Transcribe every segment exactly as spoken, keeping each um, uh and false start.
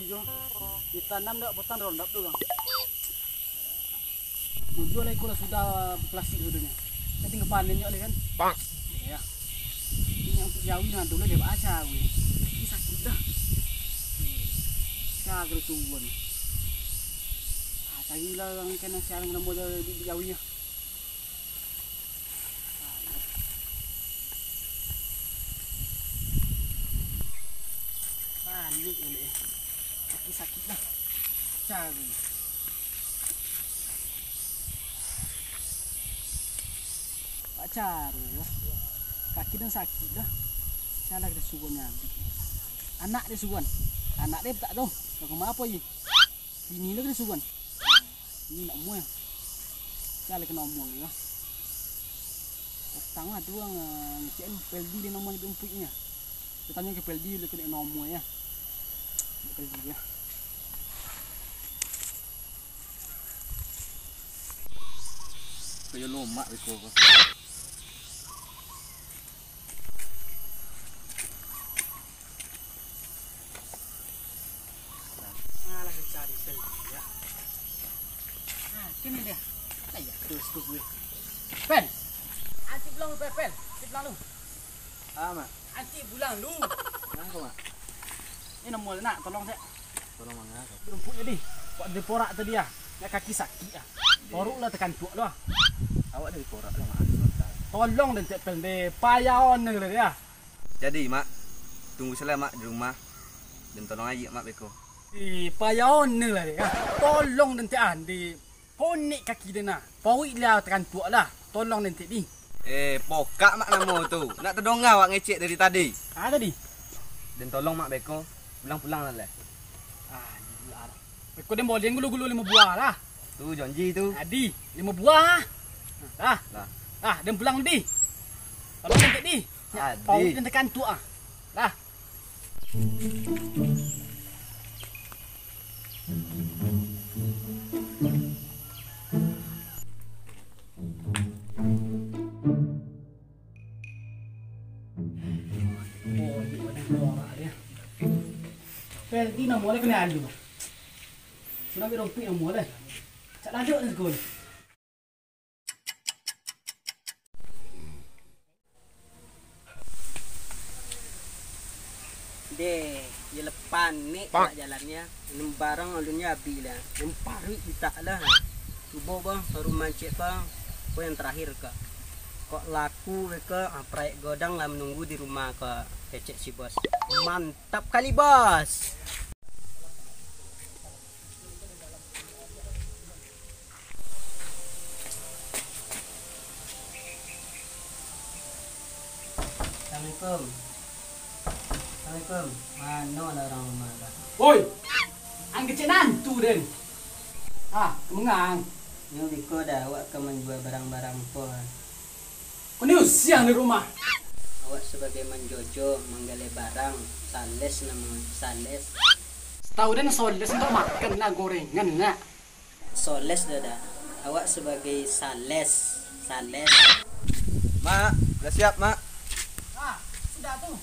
Iyo. Ditanam dak batang rondap tu, Bang. Tujuah lah iko lah sudah plastik sudahnyo. Kan tingga panen jo lah kan. Pak. Iyo. Ini untuak jawi nah dulu deh baca gue. Ini sakik dah. Cagak tuan. Ah, carilah urang ikan nasi alang namo jawi. Panik elok eh. Kaki sakik lah. Cari. Pak cari lah. Kaki dah sakik lah. Salah kita suruhan nyabi. Anak dia suruhan. Anak dia tak tahu. Kau kemana apa ye? Bini lo kena suruhan. Ini nak umua. Cak lah kena umua lagi lah. Petang lah tu urang, ah, ngecek kan Peldi dia nomor dia umpuiknya. Dia tanya ke Peldi dia kena nomor ya. Peldi dia. Kayo lomak beko ko. Alah, cari Pel dia. Ah, kini dia. Lah, ya, terus tu gue. Pel. Antik pulang lu, Pel, Pel. Antik pulang lu. Ah, Mak. Antik pulang lu. Kenapa, Mak? Ini nomor nak, tolong cek. Tolong manga. Rumput jadi. Kok diporak tadi ah. Nak kaki sakik ah. Toruk lah tekan tuak lah. Awak dari porak lah, Mak. Tolong den cek Pel deh. Payaon ni lah dia. Jadi, Mak, tunggu salah, Mak, di rumah. Den tolong aji, Mak, beko. Ih, payah ane lah dek, ah. Tolong den tek ande. Konek kaki den nah. Pauik lah takantuak lah. Tolong den tek di. Eh, pokak, Mak, namo tu. Nak tadonga awak ngecek dari tadi. Ah, tadi? Den tolong, Mak, beko. Pulang-pulang lah, leh. Ah, gila lah. Beko den boleh gulu-gulu limo buah lah. Tu, janji tu. Tadi, limo buah. Lah. Lah. Lah, den pulang di. Tolong den tek di. Nyak, pauik den takantuak ah. Lah. Peldi namo lah kena alu. Sudah ambil dompet namo lah. Cak ladok ni sekolah. Deh, yo lepan nek nak jalannyo. Nan barang alun yo abih lah. Nan paruik bitak lah. Cubo bah, baru mancek ka. Ko yang terakhir ka. Kok laku ka, ah, praek godang lah menunggu di rumah ka, kecek si bos. Mantap kali, bos. Assalamualaikum. Assalamualaikum. Mano lah urang rumah, Bang? Oi! Ang kecek nantu den. Ah, kemengang. Nyo biko dah, awak ka manjua barang-barang ko. Ko ni usiang di rumah. Awak sabagai manjojo, manggaleh barang, sales namo, sales. Satahu den soles untuak makan lah, gorengan lah. Soles doh dah. Awak sabagai sales, sales. Mak, dah siap, Mak. Ah, sudah tu.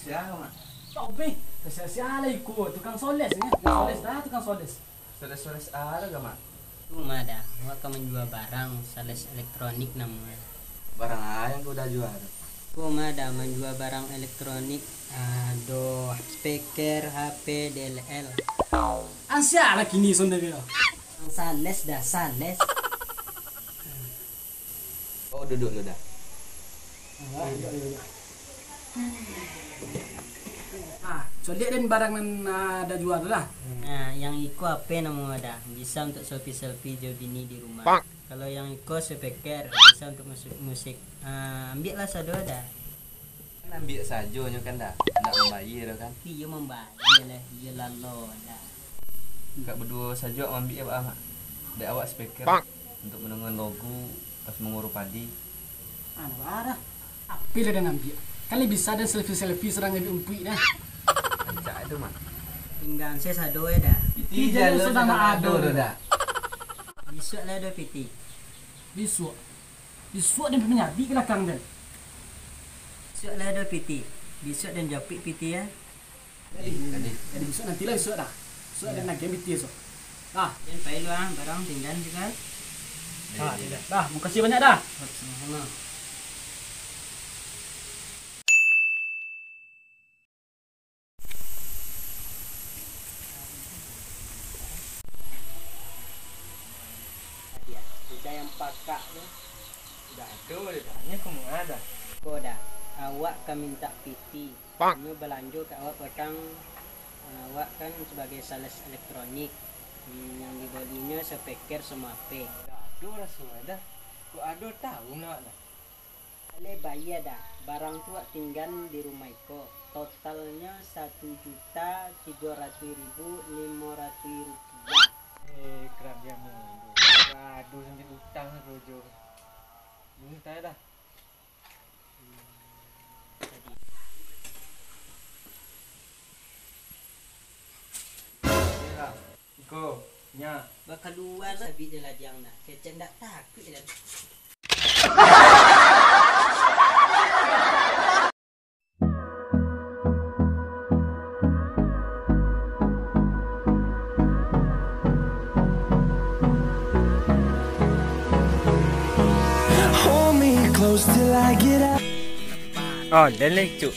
Siapa, Mak? Tau beh, sia-sia lah iko, tukang soles ni. Tukang soles dah, tukang soles. Soles-soles a lah, Mak? Ko mah dah, awak ka manjua barang, sales elektronik namo. Barang a yang ko dah jua tu? Ko mah dah, manjua barang elektronik, ado speaker, H P, D L L. Ang sia lah kini sonde ko. Ang sales dah, sales. Oh, duduk dulu dah. Ah, coliak den barang nan, ah, dah jua tu lah. Nah, yang iko apo namo dah? Bisa untuk selfie-selfie jo bini di rumah. Pak. Kalau yang iko speaker, bisa untuk musik, musik. Ah, ambiak lah sado dah. Kan ambiak sajo nyo kan dah, ndak mambayia doh kan? Iyo mambayia lah, iyo lalo dah. Kak baduo sajo maambiak baa, Mak? Dek awak speaker. Pak. Untuk mandanga lagu pas manguru padi. Ah, ndak baa dah. Apo lah den ambiak? Kan lai bisa den selfie-selfie surang ngambiak umpuik dah. Rancak ado, Mak. Pinggan se sado e dah. Piti jalo sudah ndak ado doh dah. Bisuak lah ado piti. Bisuak. Bisuak den pai manyabi ka lakang den. Bisuak lah ado piti. Bisuak den japuik piti, yo. Jadi, jadi bisuak nantilah bisuak dah. Bisuak den agiah piti bisuak. Dah. Den pai lu ah, barang pinggan juo. Dah, dah. Dah, makasih banyak dah. Samo-samo. Udah yang pakak tu. Udah tu, udah tanya kamu ada. Ko dah, awak ka mintak piti. Nyo balanjo ka awak patang, awak kan sabagai sales elektronik. Hmm, yang dibolinyo speaker samo HP. Udah tu raso dah. Kok ado tahu nak dah. Aleh bayia dah, barang tu wak tinggan di rumah iko, totalnyo satu juta tigo ratuih ribu limo ratuih rupiah. Eh, kerabian ni. Aduh, sampai utang sajo. Ini saya dah. Iko, nya. Bakalua lah sabik di ladiang nah. Kecek ndak takuik lah. Hold me close till I get up. Oh, den lah, Cuk.